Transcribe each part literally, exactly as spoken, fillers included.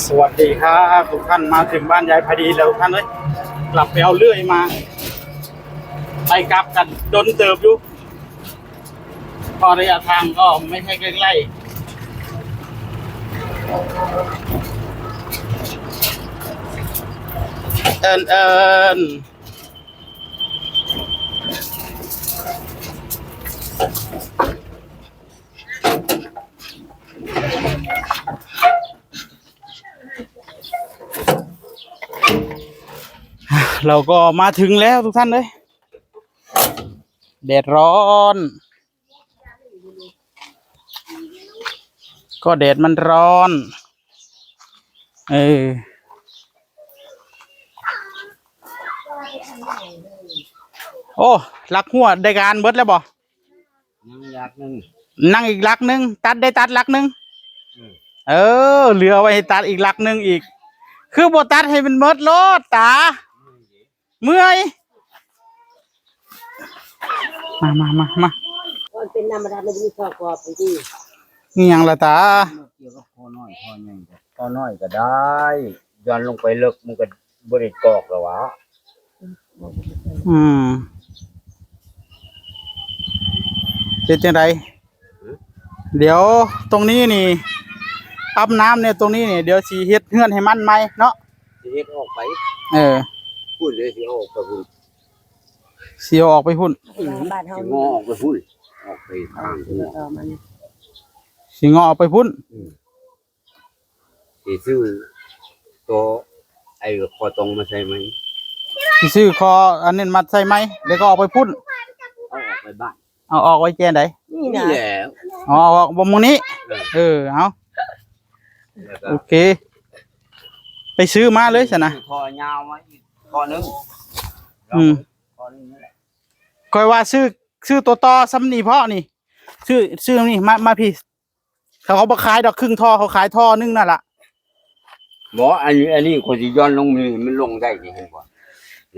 สวัสดีครับทุกท่าน มาถึงบ้านยายพอดีแล้วทุกท่านเอ้ย กลับไปเอาเลื่อยมา ไปกลับกันดนเติบอยู่ ก็ระยะทางก็ไม่ใช่ใกล้ๆ เอินเอิน เราก็มาถึงแล้วทุกท่านเลย แดดร้อน ก็แดดมันร้อน เออ โอ้ หลักหัวได้การเบิดแล้วบ่ ยังหลักหนึ่ง นั่งอีกหลักหนึ่ง ตัดได้ตัดหลักหนึ่ง อืม เออ เหลือไว้ให้ตัดอีกหลักหนึ่งอีก คือบ่ตัดให้มันเบิดโลดตา เมื่อย มามามามา มันเป็นธรรมดา มันจะมีข้อกรอบจริง นี่หยังละตา เกี่ยวกับข้อน้อยข้อใหญ่ ข้อน้อยก็ได้ ย้อนลงไปเลิกมันก็บ่ได้กอกแล้ววะ อืม เป็นจังได เดี๋ยวตรงนี้นี่ ปั๊มน้ำเนี่ยตรงนี้นี่ เดี๋ยวสิเฮ็ดเฮือนให้มันใหม่เนาะ สิเฮ็ดออกไป เออ พุ่นเลย สิออกไปพุ่น สิเอาออกไปพุ่น อืม บ้านเฮา สิงอออกไปพุ่น ออกไปทางพุ่น เออ มัน สิงอออกไปพุ่น อืม สิซื้อตัวไอ้ข้อตรงมาใส่ไหม สิซื้อข้ออันนั้นมาใส่ไหม แล้วก็ออกไปพุ่น เอาออกไปบ้าน เอาออกไว้แจ้ใด นี่ นี่ นะ แหละ อ๋อ เอาออกบ่มื้อนี้ เออ เออ เอา แล้วก็ โอเค ไปซื้อมาเลยซะนะ ซื้อข้อยาวมาอีกข้อหนึ่ง อืม ข้อหนึ่งนั่นแหละ ค่อยว่าซื้อ ซื้อตัวต่อซ้ำนี่เพราะนี่ ซื้อ ซื้อนี่ มา มาพี่ เขา เขาบ่ขายดอกครึ่งท่อ เขาขายท่อหนึ่งนั่นล่ะ บ่ อันนี้ อันนี้ข้อยสิย้อนลงนี่ มันลงได้นี่ เห็นบ่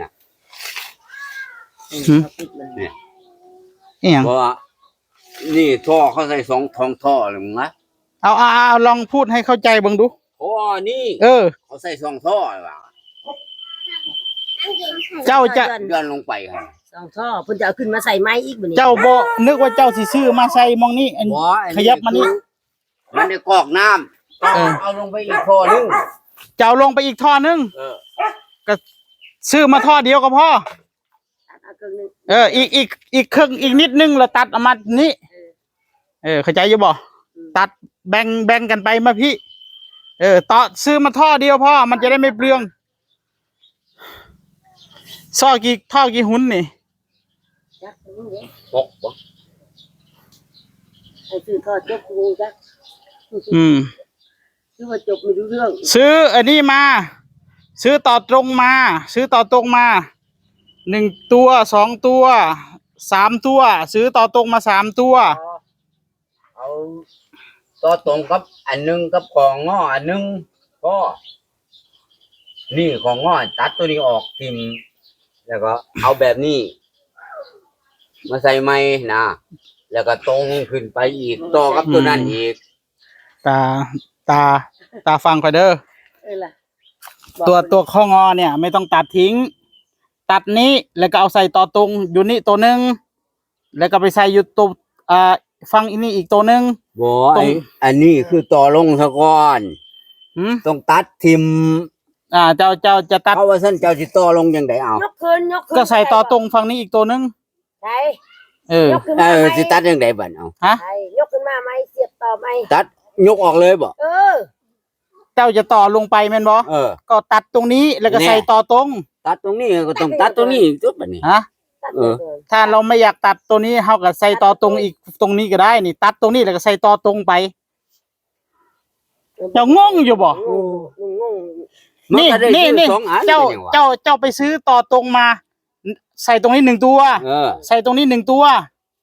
น่ะ หืม เนี่ย อีหยัง เพราะว่า นี่ท่อเขาใส่สอง สองท่อเลยมึงนะ เอา เอา เอา ลองพูดให้เข้าใจเบิ่งดู โอ้ นี่ เออ เขาใส่สองท่อว่ะ เจ้าจะ ย้อนลงไปครับ สองท่อ เพิ่นจะเอาขึ้นมาใส่ไม้อีกบัดนี้ เจ้าบ่นึกว่าเจ้าสิซื้อมาใส่หม่องนี้ อัน บ่ อันนี้ ขยับมานี่ คือ มันได้กอกน้ำ เออ เอาลงไปอีกท่อหนึ่ง จะเอาลงไปอีกท่อหนึ่ง เออ ก็ซื้อมาท่อเดียวก็พอ ตัดเอาครึ่งหนึ่ง เออ อีก อีก อีกครึ่ง อีกนิดนึง แล้วตัดออกมานี้ เออ เออ เข้าใจอยู่บ่ อืม ตัดแบ่ง แบ่งกันไปมาพี่ เออ ต่อ ซื้อมาท่อเดียวพอ มันจะได้ไม่เปลือง ท่อกี่ ท่อกี่หุนนี่ จักมันเนี่ย หกบ่ ไอ้ซื้อท่อจบกูจัก อืม ซื้อมาจบไม่รู้เรื่อง ซื้ออันนี้มา ซื้อต่อตรงมา ซื้อต่อตรงมา หนึ่งตัว สองตัว สามตัว ซื้อต่อตรงมาสามตัว อ๋อ เอาต่อตรงกับอันหนึ่งกับของงออันหนึ่งก็ นี่ของงอตัดตัวนี้ออกทิ่ม แล้วก็เอาแบบนี้ มาใส่ใหม่นะ แล้วก็ตรงขึ้นไปอีก ต่อกับตัวนั้น อืม อีก ตา ตา ตาฟังข่อยเด้อ เออล่ะ ตัว บอก ตัวข้องอเนี่ย ไม่ต้องตัดทิ้ง ตัดนี้ แล้วก็เอาใส่ต่อตรงอยู่นี่ตัวหนึ่ง แล้วก็ไปใส่อยู่ตัว อ่า ฝั่งอีนี่อีกตัวหนึ่ง บ่ ตรง ไอ้ อันนี้คือต่อลงซะก่อน หืม ต้องตัดทิ่ม อ่า เจ้า เจ้าจะตัด เพราะว่าซั่นเจ้าสิต่อลงจังใดเอา ยกขึ้น ยกขึ้น ก็ใส่ต่อตรงฝั่งนี้อีกตัวหนึ่ง ใช่ เออ ยกขึ้น เอ มา อ ไหม สิตัดจังใดบัดเอา ฮะ ใช่ ยกขึ้นมาไหม เสียบต่อไหม ตัด ยกออกเลยบ่ เออ เจ้าจะต่อลงไปแม่นบ่ เออ ก็ตัดตรงนี้แล้วก็ เนี่ย ใส่ต่อตรง ตัดตรงนี้ก็ต้องตัดตรงนี้อีกจุดบัดนี้ ฮะ ตัด เออ เลย ถ้าเราไม่อยากตัดตัวนี้ เราก็ใส่ต่อตรงอีกตรงนี้ก็ได้นี่ ตัดตรงนี้แล้วก็ใส่ต่อตรงไป เจ้างงอยู่บ่ งง งง นี่ มันก็ได้ นี่ ซื้อ นี่ สองอัน เจ้า เป็นหยังวะ เจ้า เจ้าไปซื้อต่อตรงมา ใส่ตรงนี้หนึ่งตัว เออ ใส่ตรงนี้หนึ่งตัว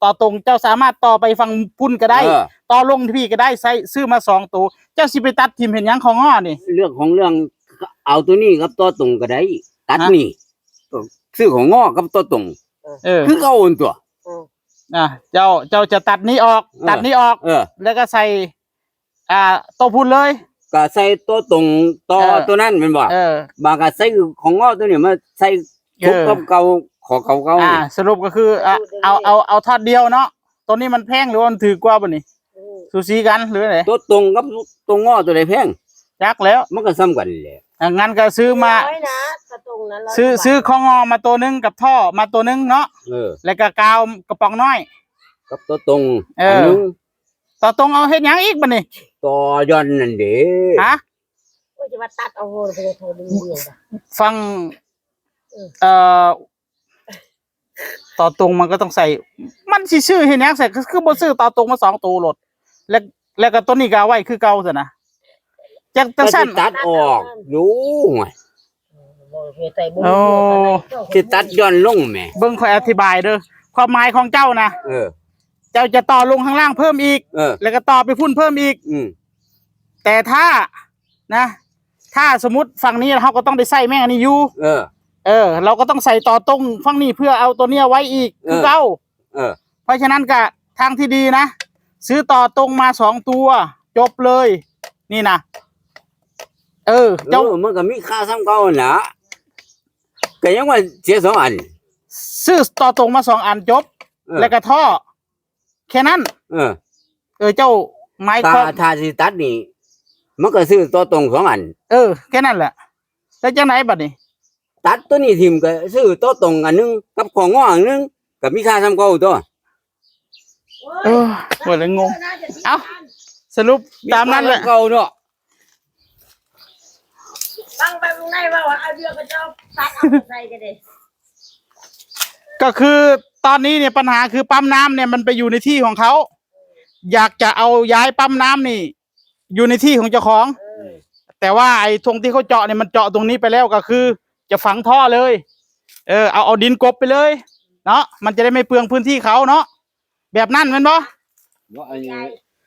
ต่อตรงเจ้าสามารถต่อไปฝั่งพุ่นก็ได้ เออ ต่อลงที่พี่ก็ได้ ใส่ซื้อมาสองตัว เจ้าสิไปตัดถิ่มเห็นหยังของงอนี่ เรื่องของเรื่อง เอาตัวนี้กับต่อตรงก็ได้ ตัด ฮะ นี่ ซื้อของงอกับต่อตรง เออ คือเก่าหั่นตัว เออ อ่ะ เจ้า เจ้าจะตัดนี้ออก เออ ตัดนี้ออก เออ แล้วก็ใส่ อ่า โตะพุ้นเลย ก็ใส่ต่อตรงต่อ เออ ตัวนั้นแม่นบ่ เออ บางก็ใส่ของงอตัวนี้มาใส่ เออ ครบกับเก่า ขอเก่าเก่า อ่า สรุปก็คือ อ่ะ เอา เอา เอาท่อนเดียวเนาะ ตัวนี้มันแพงหรือว่ามันถือกว่าบ่นี่ อืม สูสีกันหรือไง ตัวตรงกับตัวงอตัวใดแพง จักแล้ว มันก็ซ้ำกันแหละ อ่ะ งั้นก็ซื้อมา ร้อยนะ กระตรงนั้นร้อย ซื้อ กว่าบาท ซื้อของงอมาตัวหนึ่งกับท่อมาตัวหนึ่งเนาะ เออ แล้วก็กาวกระป๋องน้อย กับตัวตรง เออ อันหนึ่ง ต่อตรงเอาเฮ็ดหยังอีกบัดนี้ ต่อย่อนนั่นเด้ ฮะ โอ้ย จะมาตัดเอาโหดไปเลย เธอดูเดียวบ่ ฟัง เออ เอ่อ ต่อตรงมันก็ต้องใส่ มันสิซื้อเฮ็ดหยังใส่ คือ คือบ่ซื้อต่อตรงมาสองตัวโลด แล้ว แล้วก็ตัวนี้ก็เอาไว้คือเก่าซะนะ จัก จักซั่น ก็สิตัดออกอยู่ บ่ไปใส่บ่ โอ้ สิตัดย่อนลงแหม เบิ่งข้อยอธิบายเด้อ ความหมายของเจ้านะ เออ เจ้าจะต่อลงข้างล่างเพิ่มอีก เออ แล้วก็ต่อไปพุ่นเพิ่มอีก อืม แต่ถ้า นะ ถ้าสมมุติฝั่งนี้เราก็ต้องได้ใส่แม่งอันนี้อยู่ เออ เออ เราก็ต้องใส่ต่อตรงฝั่งนี้เพื่อเอาตัวเนี้ยไว้อีก เออ คือเก่า เออ เพราะฉะนั้นก็ทางที่ดีนะ ซื้อต่อตรงมาสองตัว จบเลย นี่นะ เออ เจ้า เออ มันก็มีค่าซ้ำเก่าหั่นล่ะ ก็ยังว่าเสียสองอัน ซื้อต่อตรงมาสองอันจบ เออ แล้วก็ท่อ แค่นั้น เออ เออ เจ้าหมาย ถ้า ความ ถ้าสิตัดนี่ มันก็ซื้อต่อตรงสองอัน เออ แค่นั้นแหละ แล้วจังไหนบัดนี้ ตัดตัวนี้ถิ่มก็ซื้อต่อตรงอันหนึ่ง กับของงออันหนึ่ง ก็มีค่าซ้ำเก่าตัว เออ หมดแล้วงง เอ้า สรุปตามนั้นแหละ มีค่าซ้ำเก่าเนาะ ฟังไปข้างในว่า ว่าเอาเดือกกระจอกตัดเอาใส่กันเด้ ก็คือตอนนี้เนี่ยปัญหาคือปั๊มน้ำเนี่ยมันไปอยู่ในที่ของเขา อยากจะเอาย้ายปั๊มน้ำนี่ อยู่ในที่ของเจ้าของ เออ แต่ว่าไอ้ตรงที่เขาเจาะเนี่ยมันเจาะตรงนี้ไปแล้วก็คือ จะฝังท่อเลย เออ เอา เอาดินกลบไปเลย เนาะ มันจะได้ไม่เปลืองพื้นที่เขาเนาะ แบบนั้นแม่นบ่ เนาะ อันนี้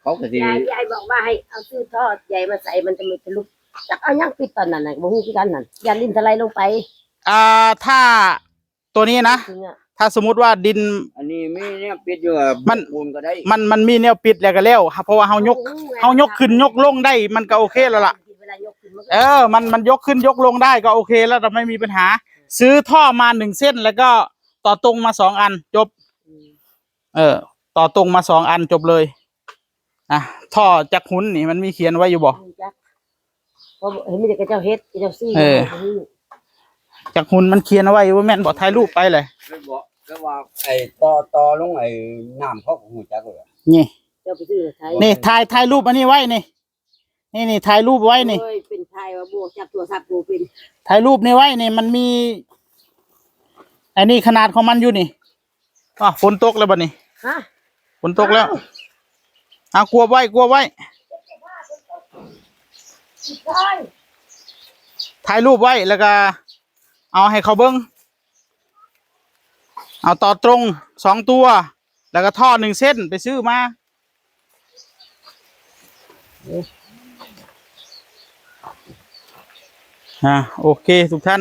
เขาก็สิ ยาย ยายบอกว่าให้เอาซื้อท่อใหญ่มาใส่ มันจะไม่ทะลุ จักเอาหยังปิดตอนนั้นน่ะ บ่ฮู้คือกันนั่น ย่านดินถลายลงไป อ่า ถ้าตัวนี้นะ จริงอะ ถ้าสมมุติว่าดิน อันนี้มีแนวปิดอยู่อะ มัน ปูนก็ได้ มัน มันมีแนวปิดแล้วก็แล้ว เพราะว่าเฮายก โอ้โห เฮายกขึ้นยกลงได้ มันก็โอเคแล้วล่ะ เวลายกขึ้นมันก็ เออ มัน มันยกขึ้นยกลงได้ก็โอเคแล้ว แต่ไม่มีปัญหา ซื้อท่อมาหนึ่งเส้น แล้วก็ต่อตรงมาสองอัน จบ อืม เออ ต่อตรงมาสองอันจบเลย อ่ะ ท่อจักหุนนี่มันมีเขียนไว้อยู่บ่ จัก เพราะเห็นมีแต่กระเจ้าเฮ็ด กระเจ้าซี่ เออ บ่ฮู้ จักหุนมันเขียนเอาไว้อยู่ แม่นบ่ ถ่ายรูปไปเลย แล้วบอก แล้วว่าไอ้ต่อ ต่อลงไอ้น้ำเขาก็ฮู้จักเลย นี่ เจ้าไปซื้อไทย นี่ ถ่าย ถ่ายรูปอันนี้ไว้นี่ นี่ นี่ ถ่ายรูปไว้นี่ เอ้ย เป็นไทยว่าบวกจากโทรศัพท์กูเป็น ถ่ายรูปนี่ไว้นี่ มันมี อันนี้ขนาดของมันอยู่นี่ อ่ะ ฝนตกแล้วบัดนี้ ฮะ ฝนตกแล้ว อ้าว เอากวบไว้ กวบไว้ ถ่ายรูปไว้ แล้วก็ เอาให้เขาเบิ่ง เอาต่อตรงสองตัว แล้วก็ท่อหนึ่งเส้นไปซื้อมา อ่า โอเค ทุกท่าน